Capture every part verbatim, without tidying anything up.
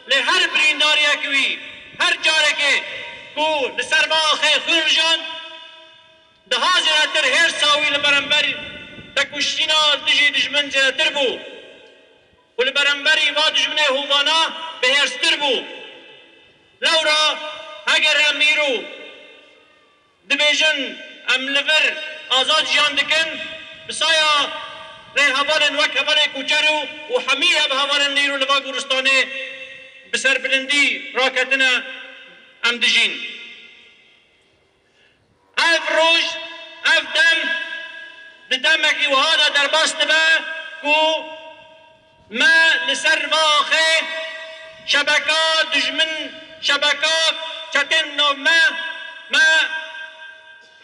Lê her birîndariyek wî, her carekê ku li ser va axê xwîn rijand, daha zêdetir hêrsa wî li beramber tekuşîna li dijî dijmin zêdetir bû û li beramberî va dijminê hovana bihêrstir bû. Lewra heger em îro dibêjin, em li vir azad jiyan dikin, bi saya rêhevalên wek hevalê Koçero û hemî ev hevalên îro li va goristanê bi serbilindî raketine, em dijîn. Ev roj, ev dem di demekî wiha de derbas dibe ku me li ser va axê şebeka dijmin, şebeka çetên nav me, me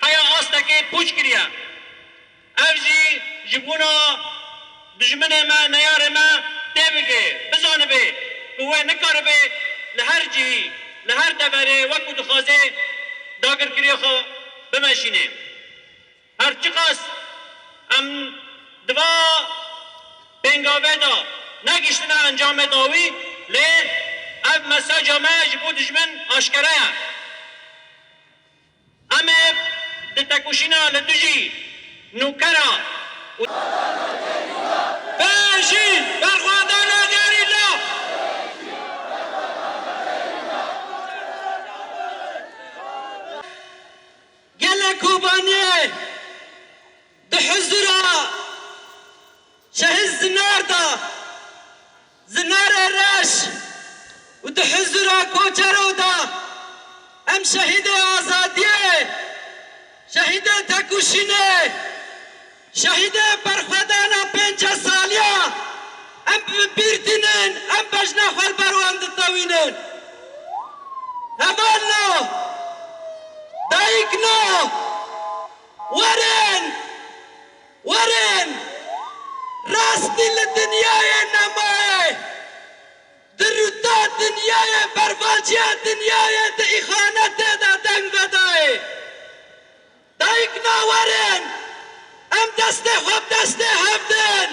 heya astekê pûç kiriye. Ev jî ji bona dijminê me, neyarê me tê bike, bizanibe ku wê nikaribe li her cihî, li her deverê wekû dixwaze dagirkeriya xwe bimeşîne. Her çiqas em di va pêngavê de negihiştine encamê dawî, lê ev mesaja me ji bo dijmin aşkere ye. Em ê di tekoşîna li dijî nûkera û Pêşî berxwedana gerîla! Gelê Kobaniyê di huzura şehîd Zinar da, Zinarê reş û di huzura Koçero da em şehîdê azadiyê, şehîdê tekoşînê, şehîdê berxwedana pêncî saliya em bi bîr tînin, em bejna xwe li ber wan ditewînin. Hevalno, dayikno, werin! Werin, rastî li dinyayê nemaye. Di rûta dinyayê, bervaciya dinyayê di îxanetê de deng vedayê. Dayikna werin, em destê xwe bi destê hev din.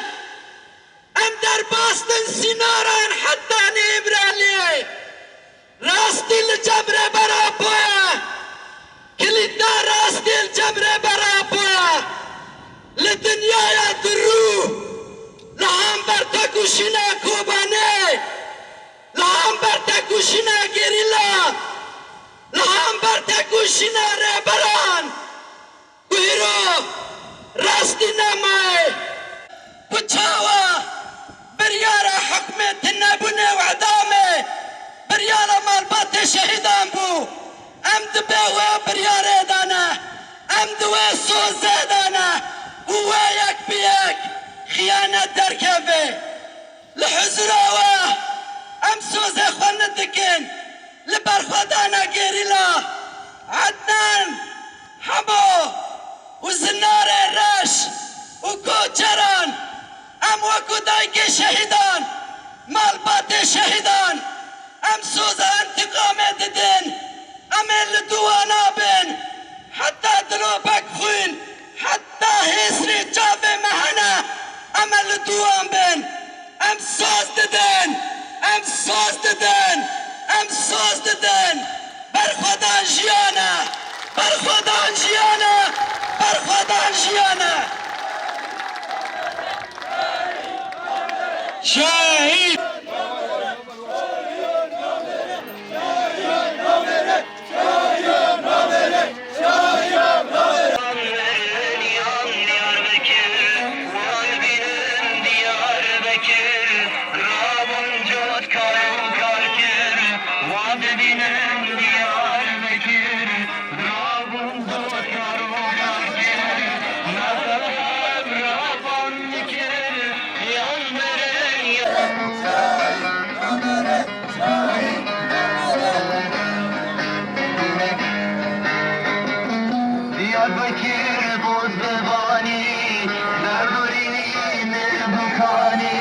Em derbas din sînoran heta nîmreliyê. Rastî li cem Rêber Apo ye. Kilîta rastî li cem Rêber Apo ye. Li dinyaya durû, li hember tekoşîna Kobanê, li hember tekoşîna gerîla, li hember tekoşîna rêberan, ku îro rastî nemaye. Ku çawa biryara hukmê tunebûnê û edamê biryara malbatê şehîdan bû. Em di bê wê biryarê de ne. Em di wê sozê de ne. Û wê yek bi yek xiyanet derkeve. Li huzura we em sozê xwe nedikin. Li berxwedana gerîla Ednan, Hemo û Zinarê Reş û Koçeran, em wekû dayikê şehîdan, malbatê şehîdan, em soza întîqamê didin. Em ê li dû wan bin heta dilopek xwîn, heta hêsrê çavê me hene, em ê li dû wan bin. Em soz didin, em soz didin, em soz didin. Berxwedan jiyan e, berxwedan jiyan e, berxwedan jiyan e. Şehîd!